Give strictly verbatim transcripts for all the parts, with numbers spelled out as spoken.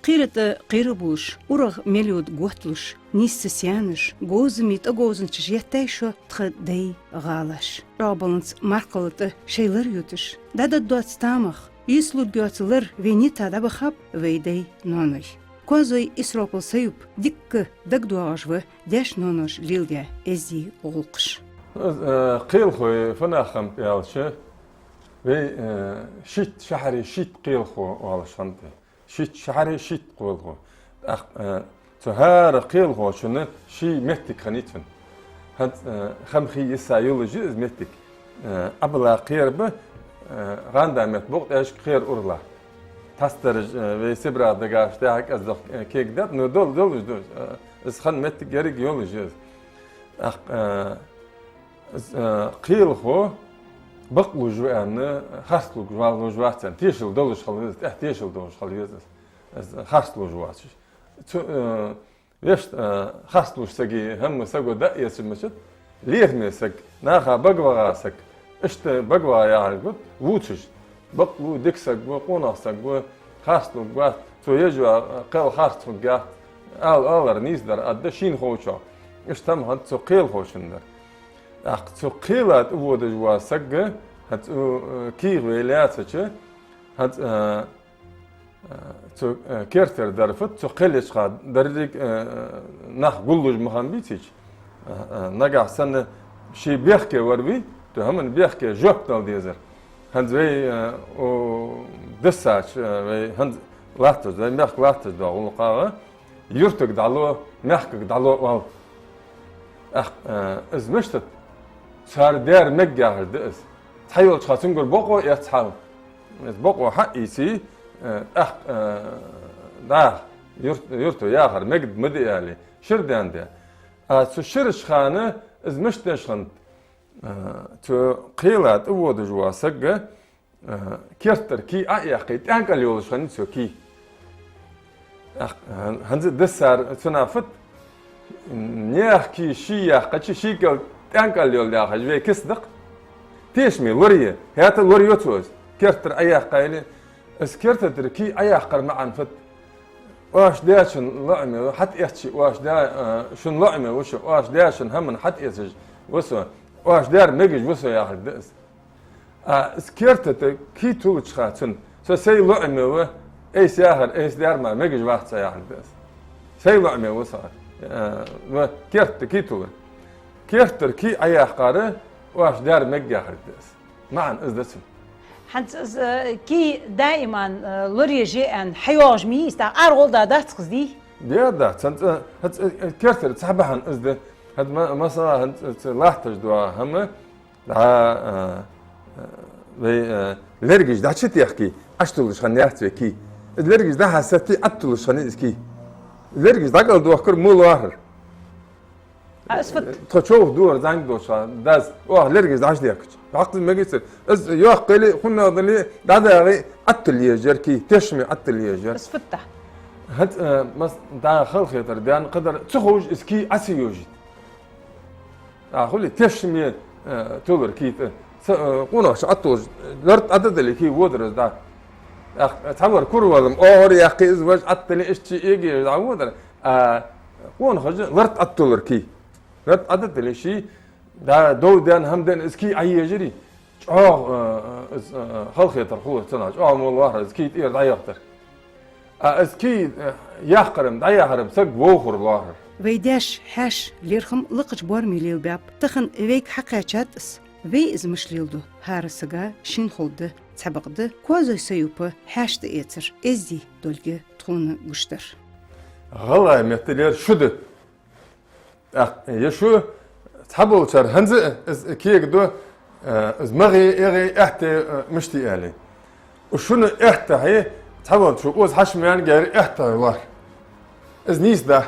Кхера тӀа кхера болаш, урагӀ мел йода готталуш, нийсса саьнаш, говзаме тӀаговзанчаш еттай шо тха дай гӀалаш. ЧӀоагӀбаланца маркхалла тӀа шоай лар юташ, дӀадоаладаьча тамах йисалургйоаца лар вай нийсса дӀабахаб вай дай-ноаной. Коазой Исропал Саюп дикка дагадоагӀаш ва даьш-ноаноша леладаь эздий гӀулакхаш. Э, кхелахой фу нах хиннаб аьлча, вай, э, шийтта шахьаре шийтта кхелахо оалаш хиннад. Шийтта шахьаре шийтта кхелахо. ТӀаккха, э, цу хӀара кхелахочун ший моттиг хиннай цун. ХӀанз, э, Хамхий йиса йолаш я из моттиг. Э, Ӏабала кхера ба, э, гӀанда метта букъ тӀехьашка кхера уралах. Тастараш, э, вай Сибрех дагаш тӀехьа кӀеззига, э, кегадаьд, но дол-, долаш да, э, из хинна моттиг еррига йолаш я из. ТӀаккха, э, из, э, кхелахо бакълувш ва аьнна, харцлувш вал-, лувш вац аьнна, тешал долаш хила веза, тӀехьа тешал долаш хила веза из. Из харцлувш вац. Цу, э, вешта, э, харцлувш сага хӀама саго дӀаэцаш мичад, лерхӀаме саг, наха багаваха саг, иштта багаваха яхар гуд, вувцаш. Бакълув дика саг ва, къонах саг ва, харцлувш вац, цо еш йола кхел харц хургьяц, ала-, алар нийсдар аргда шийна ховчох. Иштта хӀама хӀанз цу кхелахочун дар. ТӀаккха цу кхела тӀаводаш вола саг, хӀанз цу, э, кийга вай лаьцача, хӀанз, э, э, цу, э, кертера дар фуд, цу кхел еча хана деррига, э, нах гуллуш ма хиннабий цигача. Э, э, нагахьа санна ший бехке вар вий, цу хӀаман бехке жоп дала дезар. ХӀанз вай, э, о, диссача, э, вай хӀанз латташ, вай мехка латташ дола гӀулакхагӀа, юртага дӀало, мехкага дӀало оал. ТӀаккха, э, из мишта да? Цар даьр мег яхаш да из. Цхьайолча хана цунгара бокъо эц хьал. Из бокъо хьаийце, э, тӀаккха, э, дӀа, юрт-, юрто яхар мегаргда ма дий аьле, шира даьнна да. А цу ширача хана из мишта деш хиннад? Э, цу кхела тӀаводаш вола саг, э, кертера кий Ӏояьккхе, тӀенкӀал йолаш хиннай цо кий. Ах, хӀан-, хӀанз а диссар цунах фуд? Наьха кий ший яьккхача, ший кӀал тӀенкӀал йола яхаш вай киса да-кх. Тешаме лорае, хӀаьта лорайо цо из. Кертера Ӏояьккхай аьле, из керта тӀара кий Ӏояккхара маӀан фуд? Оаш даьчун лоӀаме ва, хьатӀаэцча оаш да-, э, шун лоӀаме ва шо, оаш даьчун хӀаман хьатӀаэцаш ва со, оаш даьр мегаш ва со яхар да из. А из керта тӀа кий туллача хана цунна, со сай лоӀаме ва, айса яхар, айса даьр мара мегаш вац са яхар да из. Сай лоӀаме ва со, э, ва керта тӀа кий туллар. Кертера кий Ӏояьккхар, оаш даьр мег яхар да из. МаӀан из да цун. ХӀанз из, э, кий даиман, э, лораеш я аьнна хьайоагӀаш ма йий из, тӀаккха ара гӀолла да дац-кх из, дий? Даь дац, хӀанз, э, хӀанз, э, кертера цхьа бахьан из да. ХӀанз ма-, масала, хӀанз, э, цу латташ дола хӀама, дӀа, э, э, вай, э, лергаш дӀачутехке, Ӏотуллаш хиннаяц вай кий. Из лергаш дӀа-хьа сатте, Ӏотуллаш хиннай из кий. Лергаш дӀакӀалдохкар мо лоархӀар. А из фуд? Тхо човха дора зӀамига долча хана, дас, оаха лергаш дӀачудехкача. ХӀаьта мегацар. Из йоккха яле, хӀанз а дале, дӀадагӀе, Ӏотулла езаш яр кий, тешаме Ӏотулла езаш яр. Из фуд-те? ХӀанз, э, мас-, дӀа халахетар даьнна, кхыдар ца ховш из кий Ӏо ца йожийт. А, хулий, тешаме, э, тулар кий тӀа. Ца, э, къонахчо Ӏотуллаш, лар тӀа Ӏодале кий водар из дӀа. Ах, цхьавар кура валам, оагӀора яьккхе из вож Ӏотале, иштта эге дӀаводар. А къонахчо лар тӀа Ӏотулар кий. Лар тӀа Ӏодале ший, дӀа, дов даьнна, хӀама даьнна, из кий Ӏоежарий. ЧӀоагӀа, э, э, из, э, э, халахетар хулар цунах, чӀоагӀа мо лоархӀар из кий тӀера дӀаяхийтар. А из кий, э, яьккхар-м, дӀаяхьар-м саг вовхар лоархӀар. Вай даьша хьаьша лерхӀам лакхача боараме лелабаьб. Тахан вайга хьакхаьчад из. Вай из мишта леладу? ХӀара сага шийна ховргда, цхьабакъда Коазой Саюпа хьаьша тӀаэцар эздий долга тхона гуш дар. ГӀалгӀай меттала ер шу да. ТӀаккха ер шу цхьаболчар хӀанз а из кегадо, э, из магӀе, эгӀе, аьттув, э, мишта я аьле. Уж шун аьттув хье, цхьаволчо укхаза хьаьша ма яьннагӀа, ер аьттув хье лоархӀ. Из нийса дац.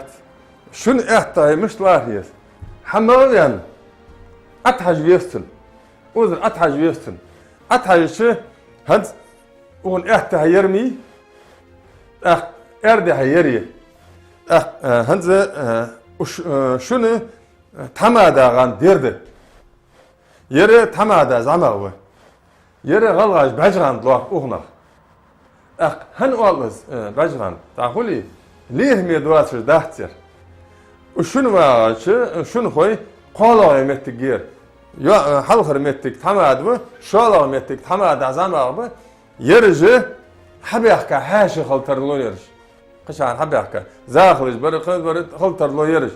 Шун аьттув хье мишта лоархӀ еза? Хьа магӀа ваьнна, Ӏотхьажа веза цунна. Укхазара Ӏотхьажа веза цунна. Ӏотхьажача, хӀанз укхун аьттув хье яр ма йий, тӀаккха аьрда хье яр я. ТӀаккха, э, хӀанз, э, уж, э, шун, э, тхьамада гӀанд ер да. Ер тхьамада зӀамагӀа ва. Ер гӀалгӀаша бӀаьжа гӀанд лоархӀ укхунах. ТӀаккха хӀана оал из, э, бӀаьжгӀанд? ТӀаккха хулий, лерхӀаме доацаш дац ер. Уж шун вагӀача, шунхой кхоалагӀа моттиг яр. Йо-, э, хьалхара моттиг тхьамада ва, шоллагӀа моттиг тхьамада зӀамагӀа ба, ераш хьабаьхка хьаьша хила тарлу ераш. Кхычахьа хьабаьхка. Захалаш бар, кхы бар хила тарлу ераш.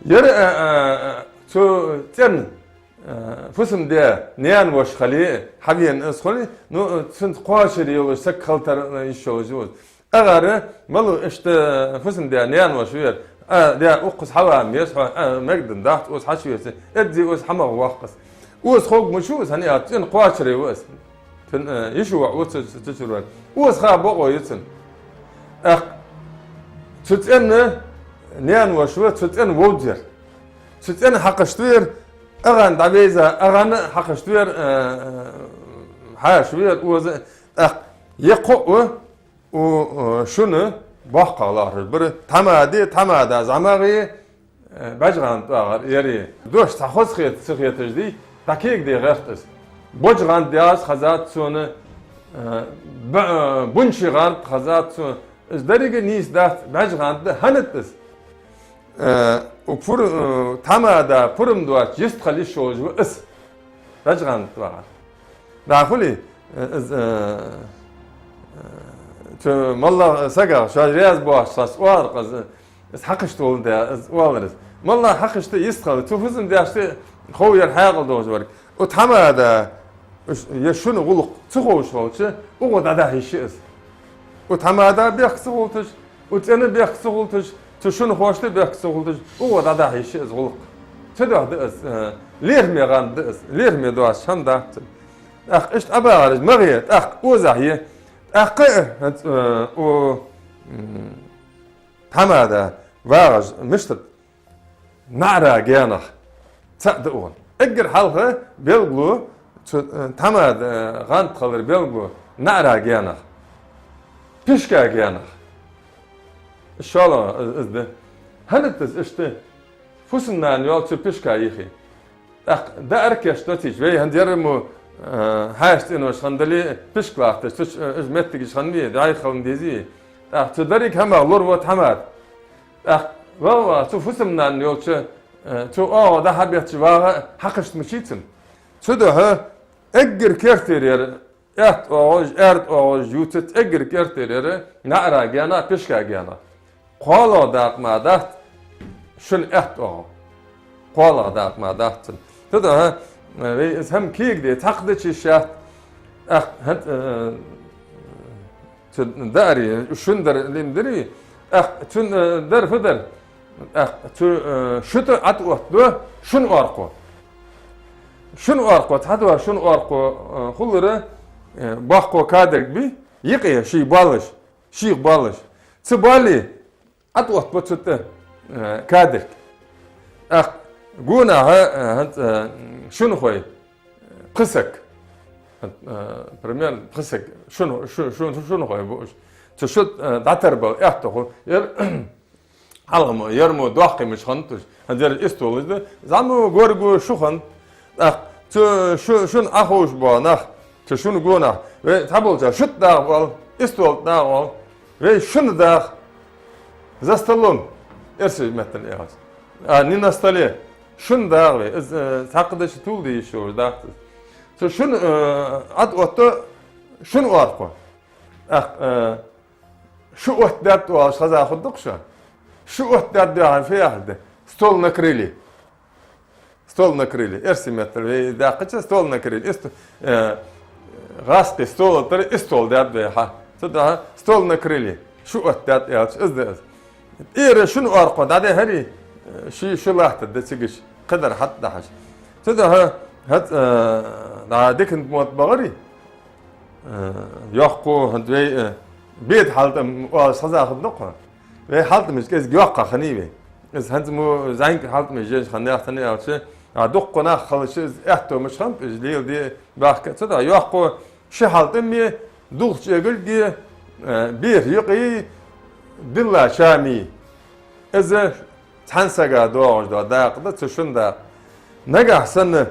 Ер, э, э, э, цу цӀен, э, фусам-даь наьна-воша хиле, хьавена из хуле, ну, цунца кхоачара йолаш саг хила тара, э, йиш йолаш ва из. Агара, малав иштта фусам-даь наьна-воша вар, а, даь, укхаза хьаваха веза хьо, а, мегаргдац, укхаза хьачувеце, эззи укхаза хьамагӀа воаккх из. Укхаза ховргвац из, хӀана аьлча цӀен кхоачара ва из. Цун, э, йиша воӀ ва цу, цу, цу чура вар. Укхаза ха бокъо я цун. ТӀаккха цу цӀен наьна-воша ва, цу цӀен вовзар. Цу цӀен хьакхашта вар, агӀан дӀавайза, агӀан хьакхашта вар, э, э, хьаьша вар, укхаза, тӀаккха е кхоъ а, у, э, шун боккхагӀа лоархӀаш бар, тхьамади, тхьамада зӀамагӀи, э, бӀаьжгӀанд тӀагӀар яри. Дош цхьа хоза хет-, ца хеташ дий, тӀаккха кегаде гӀерт из. БожгӀанд яхаш хезад сона, э, б-, э, бунчи гӀанд хезад сона. Из деррига нийса дац, бӀаьжгӀанд да, хӀана да из? Э, у пур-, э, тхьамада пурам доацаш йистхила йиш йолаш ва из. БӀаьжгӀанд тӀагӀар. ДӀахо хулий, э, из, э, э, цу моллагӀча сагах, шоаш раьза боацаш, цхьацца оалар-кх из, из хьакхашта волаш да, из оалар из. МоллагӀа хьакхашта йистхила, цу фусам-даьшта хов ер хьаькъал долаш вар. У тхьамада, уж, е шун гӀулакх ца ховш хилча, укхо дӀадахьа йиш я из. У тхьамада бехк ца хулийташ, у цӀена бехк ца хулийташ, цу шунхошта бехк ца хулийташ, укхо дӀадахьа йиш я из гӀулакх. Цудухьа да из, э, лерхӀаме гӀанд да из, лерхӀаме доацаш хӀама дац из. ТӀаккха иштта Ӏобахараш магӀе, тӀаккха озахье, тӀаккха, э, у, м, тхьамада вагӀаш мишта да наӀара гаьнах цаӀ да укхун. Эггара хьалха белгало, цу, э, тхьамада, э, гӀанд хилара белгало наӀара гаьнах, пишка гаьнах. ШоллагӀа из, из да. ХӀана да из иштта? Фусам-нана йоал цу пишка йихе. ТӀаккха даар кийчдоацаш, вай хӀанз ер мо, э, хьаьша цӀенош хиннадале, пишк латташ, цу, э, уж моттигаш хиннавий, дӀайха хила дезий. ТӀаккха цу деррига хӀамах лораву тхьамада. ТӀаккха вагӀа, вагӀа, цу фусам-нана йолча, э, цу оагӀув дӀа-хьа бетташ вагӀа хьакхашта мичай цунна? Цудухьа эггара керттера ер аьтта оагӀув, аьрда оагӀув ювцац, эггара керттера ер наӀара гаьна, пишка гаьна. КхоалагӀа дакъа мара дац шун аьтта оагӀув. КхоалагӀа дакъа мара дац цунна. Цудухьа, э, вай из хӀама кегаде, цхьаккха дича йиш яц, тӀаккха хӀанз, э, цу даари, шун дар лима дарий, тӀаккха цун, э, дар фу дар? ТӀаккха цу, э, шу тӀа ӀотӀаоттаду шун оаркхо. Шун оаркхо, цхьадола шун оаркхо, э, хулар, э, боккхагӀа кадрг бий, юкъе ший боаллаш, шийх боаллаш. Цу боалле ӀотӀаоттабу цу тӀа, э, кадрг. ТӀаккха гонахьа, э, хӀанз, э, шунхой, пхи саг. Э, примерно пхи саг шун-, шу-, шу-, шунхой ба уж. Цу шу, э, дӀатарбала аьттув хул. Ер хьалха мо, ер мо доккхий мича хиннад уж. ХӀанз ер истол из да. ЗӀамига, горга шу хиннад. ТӀаккха цу шу-, шун Ӏоховшабола нах, цу шун гонахьа. Вай цхьаболчар шу тӀа дагӀа оал, истол тӀа дагӀа оал. Вай шун тӀа дагӀа. За столом. Эрсий меттала аьлча. А, не на столе. Шун тӀа дагӀа вай. Из, э, цхьаккха дича тувладе йиш йолаш дац из. Цу шун, э, ӀотӀаоттаду шун оаркхо. ТӀаккха, э, шу оттадаьд оалаш хеза хургда-кх шоана. Шу оттадаьд яхар фу яхилга да? Стол накрыли. Стол накрыли. Эрсий меттала вай даьккхача, стол накрыли. Ист-, э, гӀазкхий стола тӀара истол даьд вай хьа. Цудухьа стол накрыли. Шу оттадаьд аьлча, из да из. ТӀера шун оаркхо дӀадехьарий, э, ший шу латтаргда цига, кхыдар хьатӀадахьаш. Цудухьа хӀанз, э, дӀа дикан мотт багӀарий, э, йоккхо, хӀанз вай, э, беда хьалтӀам оалаш хеза хургда-кх хьона. Вай хьалтӀамаш кӀезига йоккха хиннай вай. Из хӀанз мо зӀамига хьалтӀамаш еш хиннадац, хӀана аьлча, а, дуккха нах хилча из аьттув мича хиннаб, из леладе бахка. Цудухьа йоккхо ши хьалтӀам е, дулх чӀегилг е, э, берхӀа юкъ е, дилла чам е. Из цхьан сага доагӀаш дола дакъа да, цу шун дакъа. Нагахьа санна,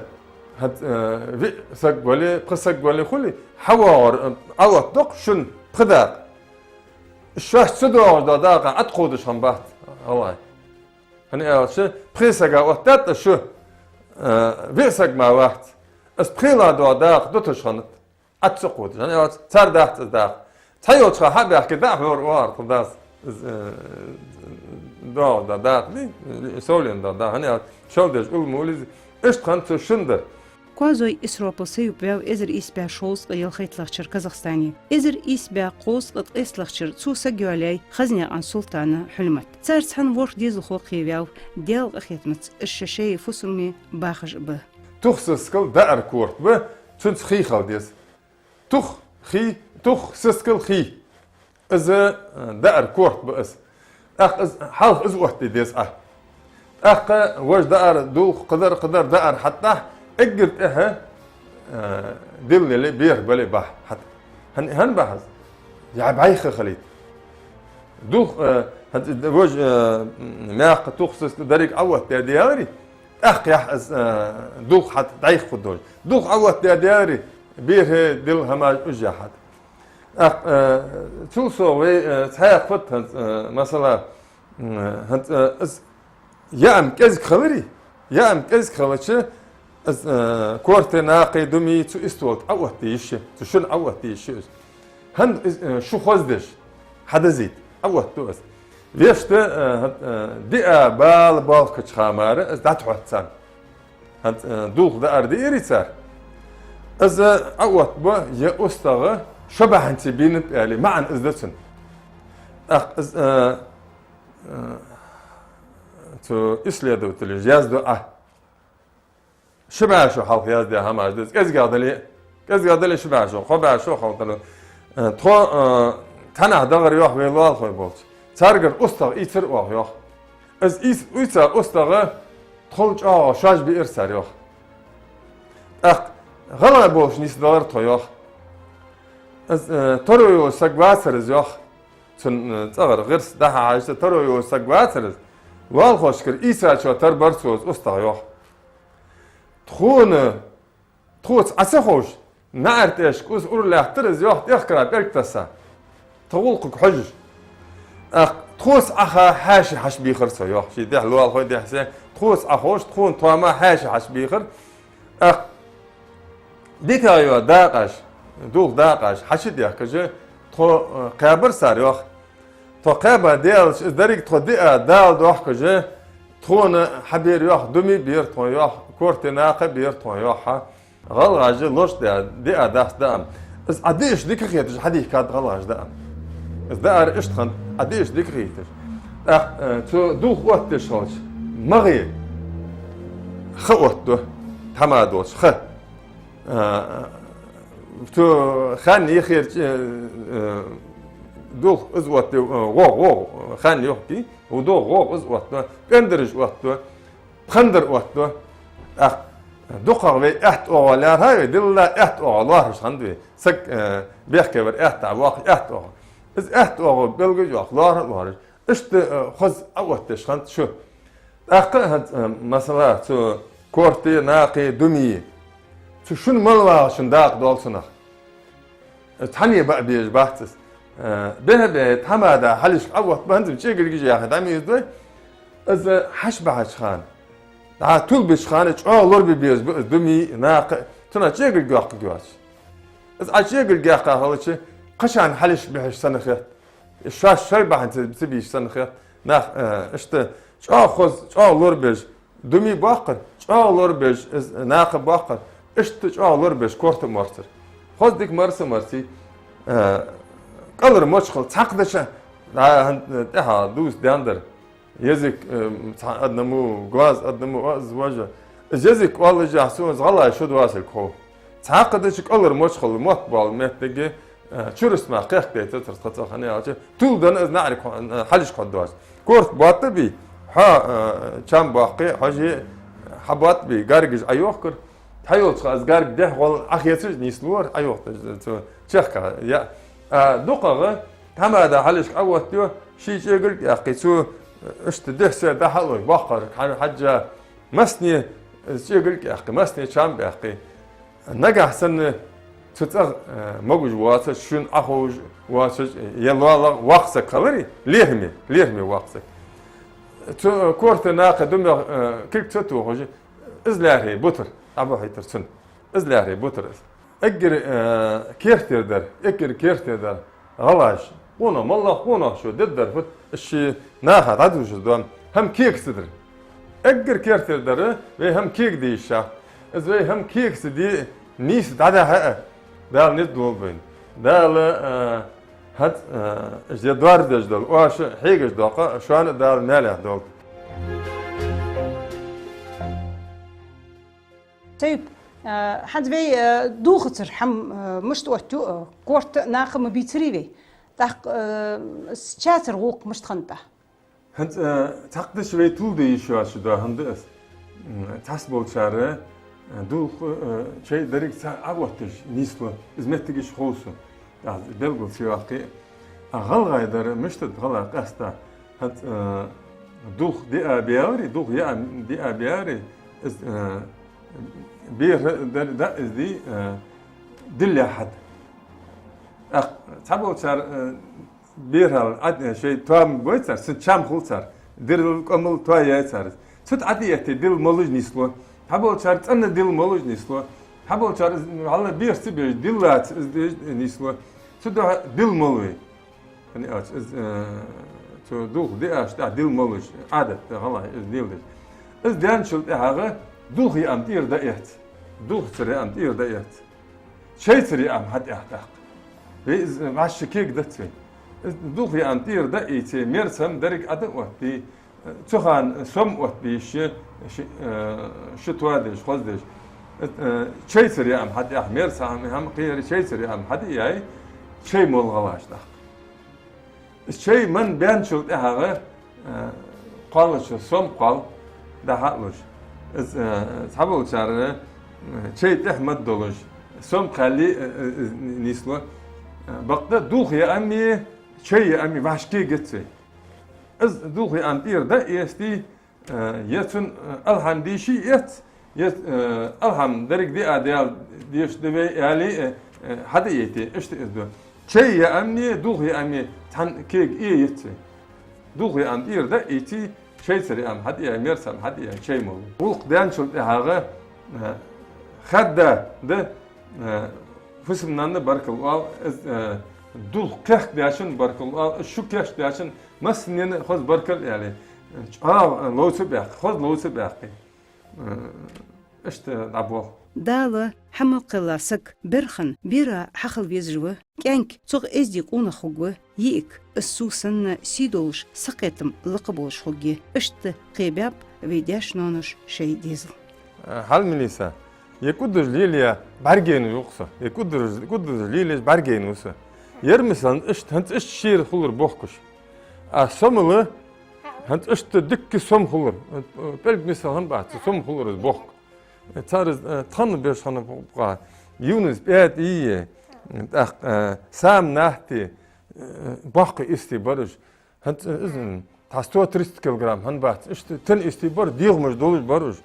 хӀанз, э, виъ саг вале, пхи саг вале хуле, хьавоагӀар, э, Ӏооттаду-кх шун, пхи дакъа. Шоаш ца доагӀаш дола дакъа Ӏа тӀакхувдаш хиннабац, гӀалгӀай. ХӀана аьлча, пхе сага оттадаьд шу, э, виъ саг мара вац. Из пхелагӀа дола дакъа дуташ хиннад Ӏа ца кхувдаш. ХӀана аьлча, цар дац из дакъа. Цхьайолча хана хьа а баьхкий, дӀа а хьора оалар тха дас. Из, э, доагӀаш дола дакъа, ли, совленна дола дакъа. ХӀана аьлча, шел деш уллув ма уллий из. Иштта хиннад цу шин дар. Коазой Исропал са юб ваьв эзар ийс бӀаь шовзткъеи ялхайтталагӀча шера Казахстане. Эзар ийс бӀаь кховзткъеи ткъесталагӀча шера цо саг йоалаяьй Хазнекъан Султана Хьулмат. Цар цхьан ворхӀ дезалхо кхеваьв, Даьла къахетамца, уж шоай-шоай фусаме бахаш а ба. Тух сискал даар корта ба, цунца хий хила деза. Тух, хий, тух, сискал, хий. Из, э, даар корта ба из. ТӀаккха из, хьалха из оттаде деза Ӏа. ТӀаккха вож даар, дулх, кхыдар, кхыдар даар хьатӀадахь, эггара тӀехьа, э, дилла яле, берх бале бахь хьатӀа. ХӀан-, хӀана бахь из? Яа бӀайха хилийта. Дулх, э, хӀанз вож, э, м, маькх, тух, сискал деррига Ӏооттадаь даларе, тӀаккха яхь из, э, дулх хьатӀа дӀайха хургдолаш. Дулх Ӏооттадаь даларе, берхӀе, дилла хӀамаш уж яхь хьатӀа. ТӀаккха, э, цул совгӀа вай, э, цхьаькха фуд хӀанз, э, масала, м, хӀанз, э, из яа-м кӀезига хиларе, яа-м кӀезига хилча, из, э, корта, накха, думи цу истола тӀа Ӏооттае йиш я, цу шин Ӏооттае йиш я из. ХӀанз из, э, шу хоза деш, хьадазийта, Ӏоотт из. Вешта, э, хӀан-, э, диа, бала болхкача хана мара из дӀатӀахьоттац царна. ХӀанз, э, дулх даар диаре цар, из Ӏоотт ба, е устагӀа шо бахьанце бийнаб аьле, маӀан из да цун. ТӀаккха из, э, э, цу исследователаша язду Ӏа. Ши бӀаь шу хьалха яздаь хӀамаш да из. КӀезигагӀа дале, кӀезигагӀа дале ши бӀаь шу, кхо бӀаь шу хьалха дале. Э, тхо, э, цхьаннахьа дагӀар йоах вай лоалахой болча. Царгара устагӀа ийцар оаха йоах. Из ийц-, уйца устагӀа тхол чӀоагӀа шоаш биар цар йоах. ТӀаккха гӀалгӀай болаш нийсдалар тхо йоах. Из, э, таро йолаш саг вацар из йоах. Цун, э, цӀагӀара гӀирс дӀа-хьа хьежача, таро йолаш саг вацар из. Лоалахошкара ийцачоа тара бар цо из устагӀа йоах. Тхона, тхоца Ӏа ца ховш, наӀара тӀехьашка из уралаьттар из йоах, тӀехкара пӀелг тесса. Тха гӀулакхага хьожаш. ТӀаккха тхоца Ӏа ха хьаьша хьачубийхар цо йоах. Ший дехьа лоалахой дехьа-сехьа, тхоца Ӏа ховш, тхона тоам хьаьша хьачубийхар. ТӀаккха дика йола дакъаш, дулх дакъаш хьачудехкаш, тхо, э, кхаьбар цар йоах. Тхо кхаьба даьлча, из деррига тхо диа Дала дохкаш, тхона хьабер йоах, думи бер тхона йоах, корта, накха бер тхона йоах хьа. ГӀалгӀаша лош диа, диа дац даа. Из Ӏа диаш дика хеташ хьадийхкад гӀалгӀаша даа. Из даар иштта хиннад, Ӏа диаш дика хеташ. ТӀаккха, э, цу дулх оттадеш хилча, магӀе ха оттаду, тхьамада долча ха. Э, цу ханна яхар, э, э, дулх из оттаду, э, гӀогӀ, гӀогӀ, ханна йохки, у догӀ гӀогӀ из оттаду, пӀендараш оттаду, пхандар оттаду. ТӀаккха дукхагӀа вай аьтта оагӀув лаьрхӀа вай, дилла аьтта оагӀув лоархӀаш хиннад вай. Саг, э, бехке вар аьтта воаккх, аьтта оагӀув. Из аьтта оагӀув белгаш йоаккх, лоархӀа а лоархӀаш. Иштта, э, хоза Ӏооттадеш хиннад шу. ТӀаккха хӀанз, э, масала, цу корта, накха, думи. Цу шун мел вагӀачун дакъа долчунах. Цхьанне баа безаш бац из. Э, бехӀ-бехӀ тхьамада хьалхашка Ӏоотт ба, хӀанз-м чӀегилгаш яхе дӀа ма ийзадой. Из хьачубахьача хана, дӀа тилбеча хана чӀоагӀа лорабе беза ба из думи, накха, цунах чӀегилг йоаккхаргйоацаш. Из Ӏа чӀегилг яьккха хилча, кхычарна хьалхашка бихьаш санна хет. Шоаш шоай бахьанца ца бийш санна хет. Нах, э, иштта чӀоагӀа хоза, чӀоагӀа лорабеш, думи боаккхар, чӀоагӀа лорабеш, из накха боаккхар, иштта чӀоагӀа лорабеш корта а моарцар. Хоза дика марса а марций, э, кӀалхара мочхал цхьаккха дича, дӀа хӀан-, тӀехьа дувца даьннадар. Язык, э, цхьа одному, глаз одному, оаз вожа. Из язык оаллашехь, сона из гӀалгӀай шу доацилга хов. Цхьаккха дича кӀалхара мочхал мотт боалла моттиге, э, чурасма кхехкадайтацар тха цӀагӀа, хӀана аьлча, тилла денна из наӀарга хьо-, э, хьалхашка хьо доацаш. Корта боатта бий, хьо, э, чам боаккхе, хьожий, хьа боатта бий, гаргаш Ӏойохкар. Тхьайолча хана из гарга дехьа гӀолла Ӏохецаш нийслора, Ӏойохташ, цу чехка, я. А дукхагӀа тхьамада хьалхашка Ӏооттаю, ший чӀегилг яьккхе, цу, э, иштта дехьа-сехьа дӀахьалой, боаккхар, хьа-, хьажжа, массане, э, чӀегилг яьккхе, массане чам баьккхе. Нагахь санна Цу цӀагӀа, э, могаш воацаш, шун Ӏоховш воацаш, е лоалахь воккха саг хиларе, лехаме, лехаме воккха саг. Цу, э, корта наха дӀа мех, э, кулг ца тохаш, из лаьрхӀа бутар, дӀабахийтар цунна. Из лаьрхӀа бутар из. Эггара, э, кертера дар, эггара кертера дар гӀалгӀаша. Къонах, моллагӀа къонах шо деддар фуд, ший наха дӀадувцаш дола хӀама кега ца дар. Эггара кертера дар, вай хӀама кегаде йиш я. Из вай хӀама кега ца де, нийса дӀадахьа а, Дала низ лолба вайна. Дала, э, хӀанз, э, из доаржадеш дола, оаш хьегаш дола къа шоана Дала маьлехь долда. Сайп, э, хӀанз вай, э, дулхацара хӀама, э, мишта оттаю, э, корта наха ма бийцарий вай. ТӀаккха, э, с-, царцара гӀулакх мишта хиннад? ХӀанз, э, цхьаккха дешаш вай тилде йиш йоацаш дола хӀама да из. М, цхьаболчар, э, дулх, э, чай деррига цхьа Ӏоотташ нийслу. Из моттигаш хов сона. ТӀаккха белгал ца йоаккхий. А гӀалгӀай дар мишта да гӀалгӀай къаьстта? ХӀанз, э, дулх диа баьларе, дулх яа диа баьларе, из, э, берхӀа дар да из ди, э, дилла хьада. ТӀаккха цхьаболчар, э, берхӀал Ӏад-, шоай тоам бой цар, цун чам хул цар, дирал, кӀамал тоаяьй цар. Цу тӀа Ӏад а этте, дилла молаш нийслу. Цхьаболчар цӀена дилла молаш нийслу. Цхьаболчар из, валлахӀи, бераш ца беш, диллац из деш нийслу. Цудухьа дилла молаш вай. Хьаний аьлча, из, э, цу дулх диача тӀехьа дилла молаш, Ӏадат да гӀалгӀай из дилла деш. Из даьнначул тӀехьагӀа дулх яа хӀама тӀера дӀаэц. Дулхацара яа хӀама тӀера дӀаэц. Чайцара яа хӀама хьатӀаэц тӀаккха. Вай из, э, вӀаши кегадац вай. Из дулх яа хӀама тӀера дӀаийце, мерза хӀама деррига Ӏа дӀаоттаде, э, цу хана сом оттабе йиш я, ши-, э, ши тоа деш, хоза деш. Э, э, чайцара яа хӀама хьатӀаэц, мерза хӀама, хӀама кхере чайцара яа хӀама хьатӀаяьй, чай молу гӀалгӀаша тӀаккха. Из чай мара баьнначул тӀехьагӀа, э, кхоллача сом кхолл дӀахьа а луш. Из, э, цхьаболчар, э, чай тӀехьа ма долаш, сом кхалле, э, э, э, нийслу. Э, бакъда дулх яа хӀамеи, чай яа хӀамеи вӀаши кегац вай. Из дулх яа хӀама тӀера дӀаэций, э, е цун, э, алхьам дийший эц, е, э, алхьам деррига диа Даьла деш да вай аьле, э, э, хьатӀаэций, иштта из да. Чай яа хӀамеи, дулх яа хӀамеи цхьана кега а яц вай. Дулх яа хӀама тӀера дӀаийций, чайцара яа хӀама хьатӀаяьй, мерза хӀама хьатӀаяьй, чай молу. ГӀулакх даьнначул тӀехьагӀа, э, хадда да, э, фусам-нанна баркал оал, из, э, дулх кхехкадаьчоа баркал оал, из шу кийчдаьчоа массанена хоза баркал аьле, чӀоагӀа ловца баьккхе, хоза ловца баьккхе. Э, иштта дӀаболх. Дала хьа мел кхелла саг берхан бера хьахила везаш ва, кӀаьнк цох эздий къонах хургва, йиӀиг из сов санна сий долаш, сакхетам лакха болаш хургья. Иштта кхебаьб вай даьша-ноаноша шоай дезал. Э, хьал, Мелисса, е кӀуддаш лелае бӀаргаяйнай юха со, е кӀуддаш, кӀуддаш лелаеш бӀаргаяйнай со. Ер, масала, иштта, хӀанз иштта шера хулар бохкаш. А сомала, хӀанз иштта дикка сом хулар. ПӀелг, масала, хӀана бац, сом хулар из бохк. Цар из, э, тханна беш хинна бохк. Юнус пӀаьтӀий, тӀаккха, э, сам нахьтий, э, бохк истий бар уж. ХӀанз, э, из, м, тха сто тридцать килограмм хӀана бац. Иштта тан истий бар, дегӀамаш долаш бар уж.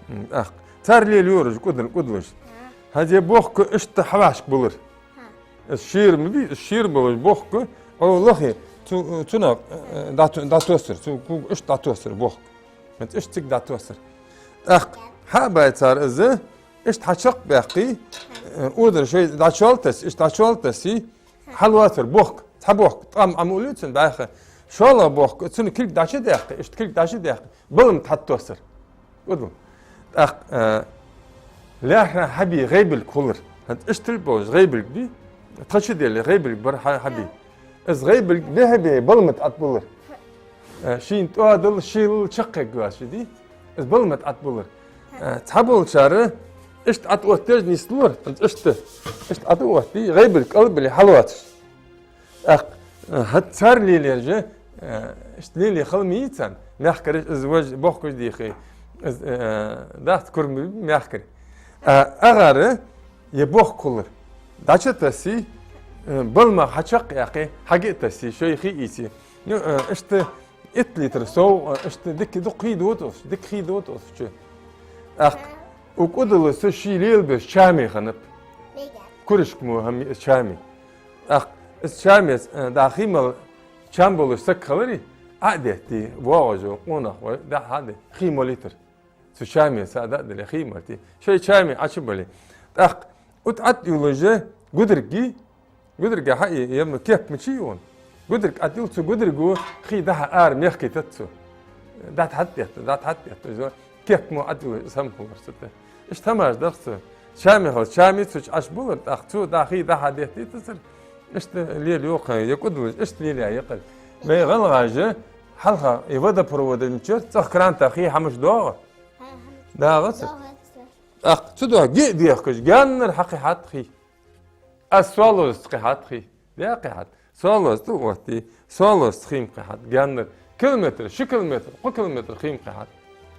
М, тӀаккха цар лелайора уж кӀудал-, кӀудалаш. ХӀанз е бохк иштта хьавӀашка булар. Из шера ма бий, из шера болаш бохк, Ӏо лахе, цу, цунах, э, дӀа-, дӀатоссар, цу кога иштта дӀатоссар бохк. ХӀанз иштта цига дӀатоссар. ТӀаккха хьа а бай цар из, иштта хьачакхбаьккхе, э, одар шоай дӀачоалтассе, иштта дӀачоалтассе, хьалоацар бохк, цхьа бохк, тӀам Ӏомолу цунна бӀаьха. ШоллагӀа бохк, цунна кулг дӀачудаьккхе, иштта кулг дӀачудаьккхе, балма тӀа хьатоссар. КӀудал. ТӀаккха, э, лаьрхӀа хьабе гӀайбилг хулар. ХӀанз иштта болаш гӀайбилг бий, тха чу деле гӀайбилг бар хьа-, хьабе. Из гӀайбилг бихьа-бихьа балма тӀа тӀабулар. Э, шийна тӀоадал, шийлал чакхъяргйоацаш дий, из балма тӀа тӀабулар. Э, цхьаболчар иштта тӀаоттадеш нийслора, хӀанз иштта, иштта тӀаоттаде, гӀайбилг кӀалбиле хьалоацаш. ТӀаккха, э, хӀанз цар лелаеш, э, иштта лелае хала ма йий царна, мехкараш, из вож бохкаш дийхе, из, э, дац кура ма бий мехкарий. А, агӀара е бохк хулар. ДӀачутассе, э, балмах хьачакхъяьккхе, хьага а тассе, шоай хий ийце. Ну, э, иштта итт литр сов, э, иштта дика дукха хий дода цо, дика хий дода цо чу. ТӀаккха укх кӀудала цо ший лелабеш чам хиннаб. Куришка мо хӀама я из чами. ТӀаккха из чамеца, э, дӀа хий мала чам болаш саг хиларе, Ӏа а детте, воагӀаш вола къонах вай, дӀа-хьа а де, хий молийтар. Цу чамеца а дӀа а дилла, хий молийте. Шоай чами Ӏочубале. ТӀаккха ут ӀотӀаюллаш гударг я, гударга хьаий, е ма кеп мичай юан. Гударг ӀотӀаюлла, цу гударго хий дӀа-хьа ара мехкийтац цо. ДӀатӀа хьатӀаэтта, дӀатӀа хьатӀаэтта, из кеп мо ӀотӀаюллаш из хӀама хулар цу тӀа. Иштта хӀамаш дар цу. Чами хилча, чами цу чу Ӏочубуллар, тӀаккха цо дӀа хий дӀа-хьа деттийтацар. Иштта лелаю кхы, е кӀудвуж, иштта лелаяь я кхы. Вай гӀалгӀаша хьалха из водопроводаш чура, цӀагӀа кранта хий хьамаш доагӀа? ДоагӀац. ТӀаккха цудухьа ги а дехкаш, гаьннара хьакхихьад хий. Аз Соалозаца кхихьад хий. Де кхихьад. Соалоза тӀа а отте, Соалозаца хий ма кхихьад. Гаьннара километр, ши километр, кхо километр хий ма кхихьад.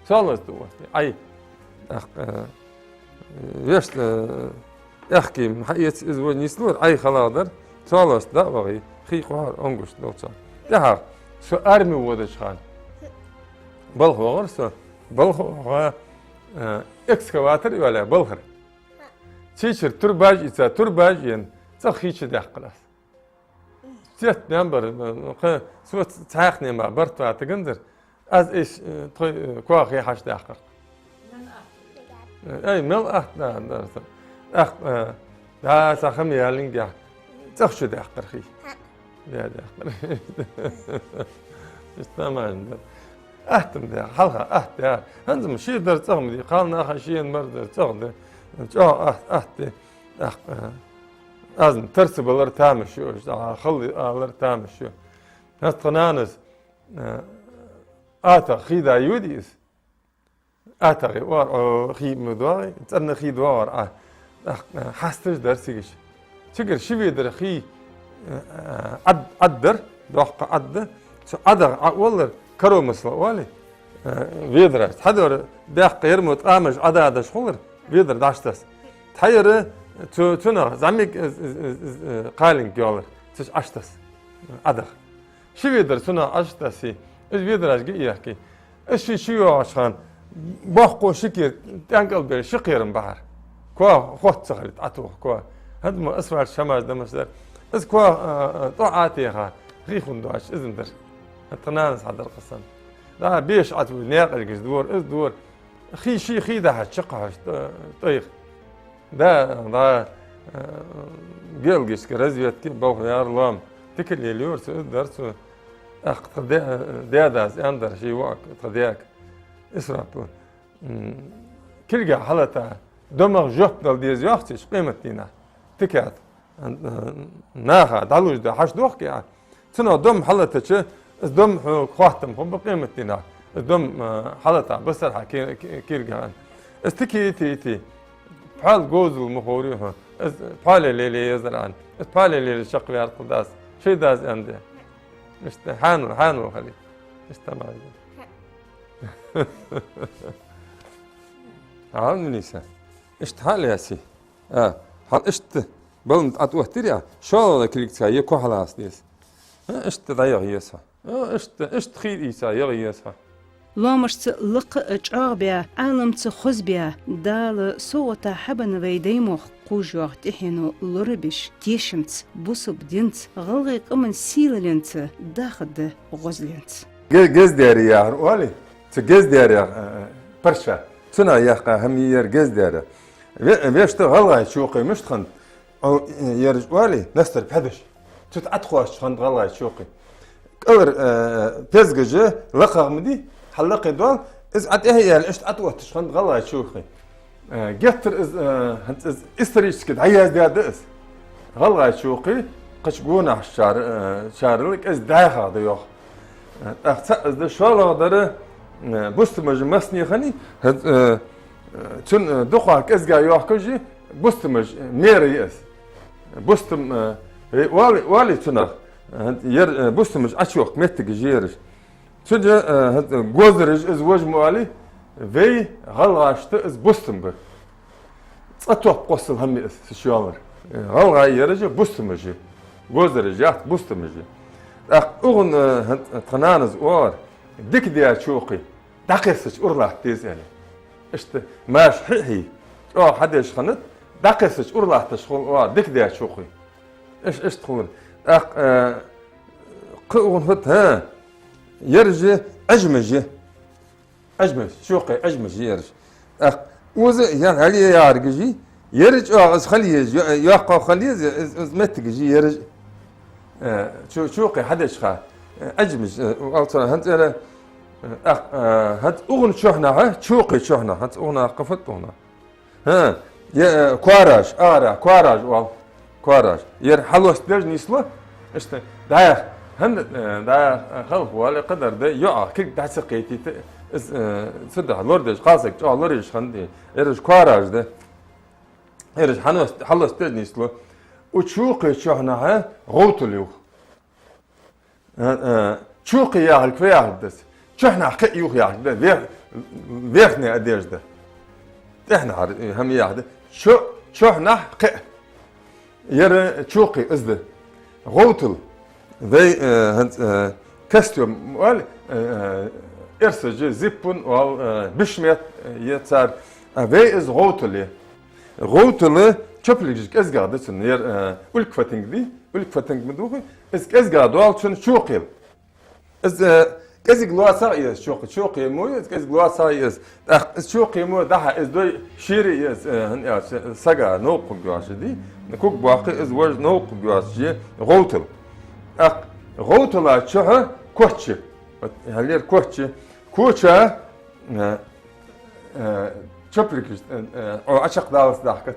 Соалоза тӀа а отте. Ай. ТӀаккха, э, вешта, э, аьхки хьаэца из вай нийслора, Ӏай халагӀдар, Соалоза тӀа дӀа а вахе, хий кхухьар, онгуш долча. ТӀехьагӀа со арме водача хана балха вахар со, балха ваха, э, экскаватор йоалаяь балхара. Цу чура турбаш ийца, турбаш ена, цӀагӀа хий чудаьккхар аз. Цецбаьнна бар, кхы со цхьаькхане ма барт ватагӀанзар, аз эш, э, тхоай, э, коа хий хьачудаккхар. Э, ай, мел атта да, дар са. ТӀаккха, э, да, са хӀама яллинге, цӀагӀа чудаьккхар хий. Де даьккхар. Иштта тамаш дар. Атта-м да, хьалха атта да. ХӀанз-м ший дар цӀагӀа ма дий, кхалнаха шоай бар дар цӀагӀа да. ЧӀоагӀа атта, атта да. ТӀаккха, э, аз-м тарса балар тамаш ю, а, хала алар тамаш ю. ХӀанз тха нанас, э, атагӀа хий дӀайода из. АтагӀа оар, о, хий ма доагӀий, цӀена хий доагӀар Ӏа. ТӀаккха, э, хьасташ дар цигача. Цигара ши ведар хий, э, Ӏад-, Ӏаддар, доккха Ӏадда. Цу ӀадагӀа Ӏа оалар, коромысла оалий, э, ведараш. Цхьадер даккха ер мо ткъамаш Ӏададаш хулар, ведар дӀачутасс. Тхьаяр цу, цунах зӀамига, э, э, э, э, кхалинг йоалар, цу чу Ӏочутасс. АтагӀа. Ши ведар цунах Ӏочутассе, из ведараш ги а яхкий. Из ши чуйоагӀача хана, боккхо ши кер тӀенкӀал бер ши кхерам бахьар. Коа хотта ца хилийта, Ӏатоха коа. ХӀанз мо асфальт шамаш да масдар. Из коа, а, а, тӀо Ӏатеха, хий хун доацаш, из-м дар. ХӀанз тха нанас хьадар кхасан. Да, беш Ӏатву, наькъаш гиз дора, из дора. Хий ший хий дахьа чакхахьаш тӀо-, тӀайх. Да, да, э, геологически разведки балха яр лоам. Тика лелайора цо, из дар цо. ТӀаккха тха даь-, даь-дас аьннадар ший воӀага, тха даьга. Исрапил. М, кулгах хьалата, домах жоп дала деза йоах цо, къематдийнахьа. Тика. Наха дӀалуш да хьаш дохке а. Цунах дом хьалатача, из дом хьога хоаттам хургба къематдийнахьа. Из дом, а, хьалата басар хьа ки-, ки-, кулгах. Из тика йита, йита. Пхьал говзал ма ховрий хьона. Из пхьале лелае езар Ӏа. Из пхьале лелае чакхваьр тха дас. Ший дас аьннад. Иштта хьанал, хьанал хилийта. Иштта ма. Хьанал, Лиса. Иштта хьал яси. А, хьал иштта балам тӀа тӀаоттарий, шоллагӀа кулгаца е кхухьа лаца деза. А, иштта дӀаяха еза хьо. А, иштта, иштта хий ийца яха еза хьо. Лоамашца лакха а чӀоагӀа баь, Ӏаламца хоза баь, Дала совгӀата хьабенна вай Даймохк кхувш йоагӀа тӀехьено лорабеш, тешамца, бусалба динца, гӀалгӀай къаман сийлалца дахаргда гӀозленца. Ге-, гездари яхар оалий? Цу гездарех, э, э, парча. Цунах яьккха хӀама я ер гездари. Ве-, вешта гӀалгӀай чокхи мишта хиннад, о, э, ераш оалий, настар пхьадаш. Цу тӀа Ӏатхоачаш хиннад гӀалгӀай чокхи. КӀалара, э, пезгаш лакхагӀа ма дий, хьаллакхе доал, из Ӏа тӀехьа яьлла, иштта ӀатӀаотташ хиннад гӀалгӀай чокхи. Э, геттара из, э, хӀанз из исторически дӀаяздаь да из. ГӀалгӀай чокхи кхыча гонахьарчар, э, чарел кӀезига дӀаяхагӀа да йоах. Э, тӀаккха цхьаъ из да, шоллагӀа дар, э, бустамаш массане хиннай, хӀанз, э, э, цун, э, дукхагӀа кӀезига йоахкаш я бустамаш, э, мера я из. Бустам, э, вай оалий, оалий цунах, э, ер, э, бустамаш Ӏочуйохка моттигаш я ераш. Цудухьа, э, гозараш из вож ма оалий, вай гӀалгӀашта из бустам ба. Цкъа топ кхоссал хӀама я из, са шоалара. Э, гӀалгӀай ераш бустамаш я. Гозараш яц, бустамаш я. ТӀаккха укхун, э, тха нанас оалар, дика даь чокхи дӀакхессача ура латта деза аьле. Иштта маьрша хьи-хьи, чӀоагӀа хьадеш хиннад, дӀакхессача ура латташ хул, оа, дика даьча чокхе. Иш, иштта хулар. ТӀаккха, э, кхы укхун фуд, хӀа? Ераш Ӏажмаш я. Ӏажмаш, чокхе Ӏажмаш я ераш. ТӀаккха укхаза ян хьалъе яхаргаши, ераш чӀоагӀа из хила еза, йо-, йоккхагӀа хила еза, из, из моттигаши ераш. Э, чо-, чокхе хьадеча ха, э, Ӏажмаш, э, оал царех хӀанз цӀера, э, тӀаккха, э, хӀанз укхун чухьнахьа, чокхе чухьнахьа, хӀанз укхунах кхы фуд укхунах. ХӀа, е, э, коараш, ара, коараш оал. Коараш. Ер хьалоста деш нийслу. Иштта, дӀаяха, хӀанз, э, дӀаяха, э, халхавала кхадар да, йоӀах кулг дӀа ца кхетийта, из, э, цудухьа лорадеш, кхалсаг чӀоагӀа лораеш хиннад. Ераш коараш да. Ераш хьалоста, хьалоста деш нийслу. Укх чокхе чухьнахьа гӀовтал юх. Э, э, чокхе яхилга фу яхилга да из? Чухьнахьа кхиъ юх яхилга да, вер-, верхняя одежда. ТӀехьнахьара, э, хӀама яхилга да. Чо-, чухьнахьа кхиъ. Ер чокхе из да. ГӀовтал. Вай, э, хӀанз, э, костюм оал, э, э, эрсаша зиппун оал, э, бешмет, э, я цар. А вай из гӀовтал я. ГӀовтал чоплигаш кӀезигагӀа да цун. Ер, э, улькфатинг дий? Улькфатинг ма дий хьона, из кӀезигагӀа доал цун чокхел. Из, э, кӀезига лоацагӀа я из чокхе, чокхе мо я из, кӀезига лоацагӀа я из. ТӀаккха из чокхе мо дахьа, из дой шера я из, э, хӀана аьлча, сага новкъа хургйоацаш дий, ког боаккхе, из вож новкъа хургйоацаш я гӀовтал. ТӀаккха гӀовтала чухьа коч я. Вот, хьалъяр коч я. Коча, э, э, чоплигаш, э, э, Ӏо Ӏочакхдаллалца дахкац.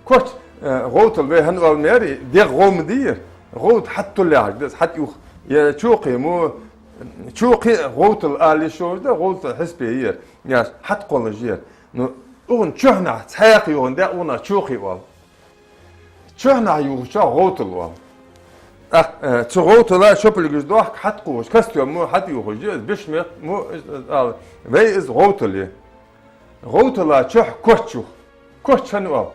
Коч, э, гӀовтал вай хӀана оал маьре, дегӀ гӀов ма дий ер. ГӀовда хьатӀатулла яхилга да из, хьатӀаюх. Е чокхе мо, чокхе гӀовтал ала йиш йолаш да, гӀовтал хьисапе я ер. Яш, хьатӀакхоллаш я ер. Ну, укхун чухьнахьа цхьаькха юхандаь, укхунах чокхе оал. Чухьнахьа юхачох гӀовтал оал. ТӀаккха, э, цу гӀовтала чоплигаш доахк хьатӀакхувш, костюм мо хьатӀаюхаш я из, бешмет мо, э, ала. Вай из гӀовтал я. ГӀовтала чухь коч юх. Коч хӀана оал?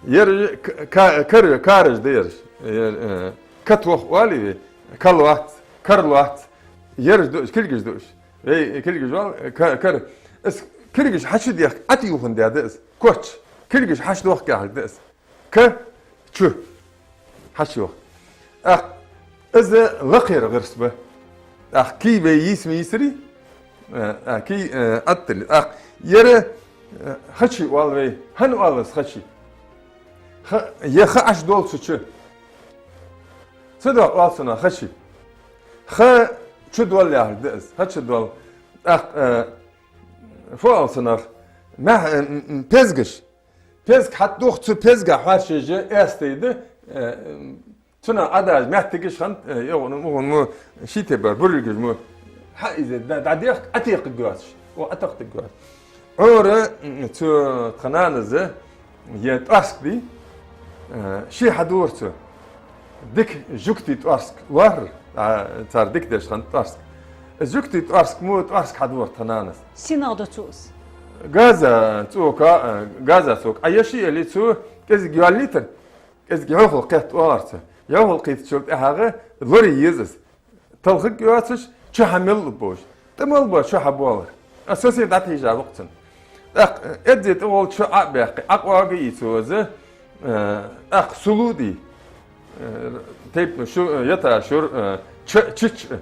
Ер к-, ка-, кар-, караш да ераш. Ер, э, катвох оалий вай, калвац, карлвац. Ераш да уж, кулгаш да уж. Вай кулгаш оал, ка-, кар. Из кулгаш хьачудехка, ӀотӀаюхандаь да из. Коч. Кулгаш хьачудохка яхилга да из. Ка, чу. Хьачуйоах. ТӀаккха из лакхера гӀирс ба. ТӀаккха кий вай йийца ма йийцарий, э, а, кий, э, аттали. ТӀаккха ер, э, хачи оал вай. ХӀана оал из хачи? Ха, е ха Ӏаш доал цу чу. Цудухьа оал цунах хачи. Ха чу доал яхилга да из. Ха чу доал. ТӀаккха, э, фу оал цунах? Мах-, э, м, м, пезгаш. Пезг хьатӀадух, цу пезгах хьоашалгӀа эстий да, э, цунах Ӏодажа моттигаш хиннад, э, йоах, ну, мо, мо, шийтта бар, бурилгаш мо. Хьа из да, дӀадехк, ӀотӀакхаргйоацаш. О, ӀотӀакхаргйоацаш. Ӏора, м, цу тха нанас, е тӀоарск дий, э, ше хьадора цо. Дика жугтий тӀоарск лоархӀар, а, цар дика деш хиннад тӀоарск. Жугтий тӀоарск мо, тӀоарск хьадора тха нанас. Сенах до цо из? Газа цӀока, а, газа цӀока. А еш яле цо кӀезига йоалийтар, кӀезига йӀовхал кхетта оалар цо. ЙӀовхал кхийттачул тӀехьагӀа лорае еза из. Талхаргйоацаш, чу хьа мел лу бовш. ТӀа мел ба чу хьа болар. А сосед дӀатӀехьа ваккха цунна. ТӀаккха, э, эззи тӀагӀолла чу Ӏо а баьккхе, Ӏо къоага йий цо из, э, тӀаккха сулу дий, э, тайпа шу-, э, ята шура, э, ч-, чич, э,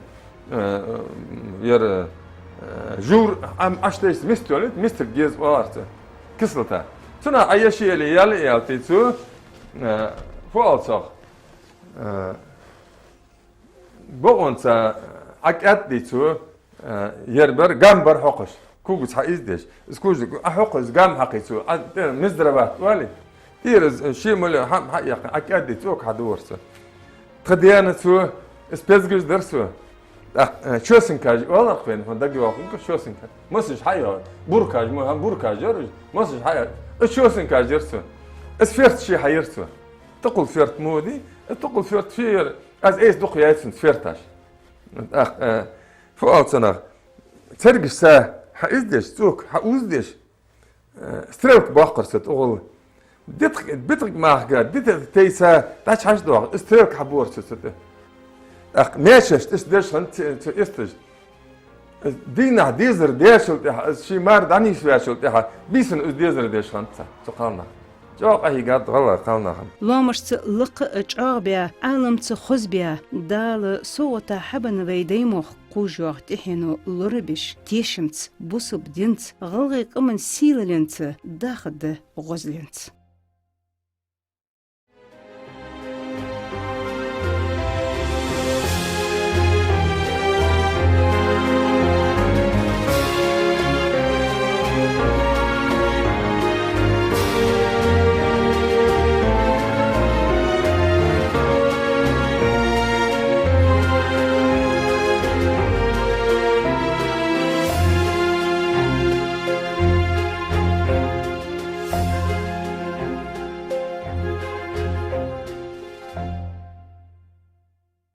э, ер, э, жур, ам, Ӏаш дайса мист йолийта, мистарг еза оалар цо. Кислота. Цунах Ӏо еш яле, ял а ялийтий цо, э, фу оал цох, э, бокъонца ӀокӀаьддий цо, э, ер бар, гам бар хьокхаш. Когаца хьаийза деш. Из кожа, Ӏохьокх из гам хьакхий цо. Ӏа, тӀера мездрават оалий. ТӀера из, э, ше мел йола хӀама хьа а яьккхий, ӀокӀаьддий цӀока хьадора цо. Тха даьна цо, из пезгаш дора цо. ТӀаккха, э, чосынкаш оалар-кх вайна, хьона дагайоагӀа хиннад-кх чосынка. Масаш хьайоагӀа. Буркаш мо, хӀа, буркаш яр уж. Масаш хьайоагӀа. Из чосынкаш яр цо. Из ферт ше хьаяр цо. Тукхал ферт мо дий, из тукхал ферт ше яр. Аз айса дукха яьй цунца ферташ. ТӀаккха, э, фу оал цунах? Цергашца хьаийза деш, цӀока хьауза деш, э, стрелка боаккхар цо тӀагӀолла. Дитх-, битхага махка, дита тайса дӀачу хьачудоахаш, из стрелка хьабора цо цу тӀа. ТӀаккха маьчешта из деш хиннад цу, цу исташ. Из дийнахьа дезар даьчул тӀехьа, из ший мар дӀанийсваьчул тӀехьа, бийсанна из дезар деш хиннад цар, цу кхалнаха. ЧӀоагӀа къахьийгад гӀалгӀай кхалнах. Лоамашца лакха а чӀоагӀа баь, Ӏаламца хоза баь, Дала совгӀата хьабенна вай Даймохк кхувш йоагӀа тӀехьено лорабеш, тешамца, бусалба динца, гӀалгӀай къаман сийлаленца, дахаргда гӀозленца.